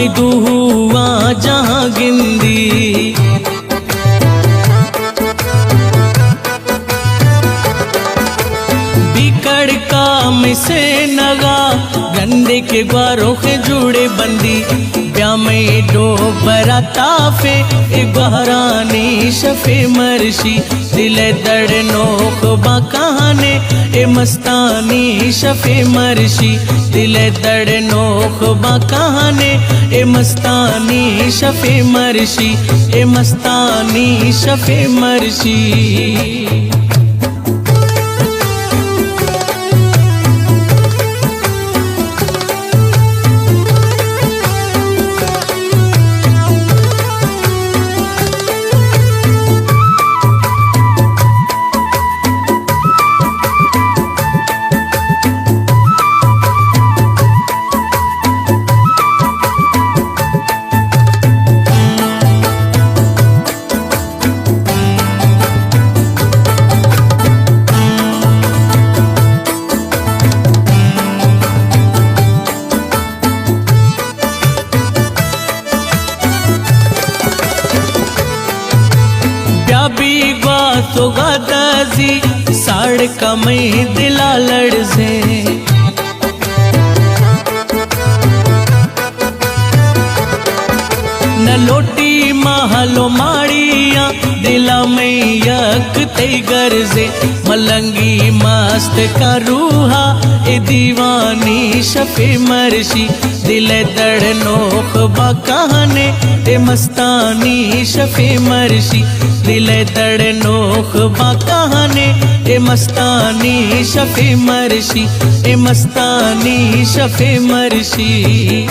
دو ہوا جہاں گندی۔ بیکڑ کا میں سے نگا، گندے کے گواروں کے جوڑے بندی۔ بیا میں ڈوبرا تافے، اے گوہرانی شفے مرشی۔ دل ءِ دڑ نوخ باں کہانے، اے مستانی شفے مرشی۔ دل ءِ دڑ نوخ باں کہانے، اے مستانی شفے مرشی، اے مستانی شفے مرشی۔ بیا بیگواہ سوگا دزی، ساڑ کمئی دلا لڑزیں۔ نہ لوٹی مہلو ماڑیاں، دلا میں یک تئی گرزے۔ ملنگی مست کا روحا، اے دیوانی شفے مرشی۔ دل ءِ دڑ نوخ باں کہانے، اے مستانی شفے مرشی۔ دل ءِ دڑ نوخ باں کہانے، اے مستانی شفے مرشی، اے مستانی شفے مرشی۔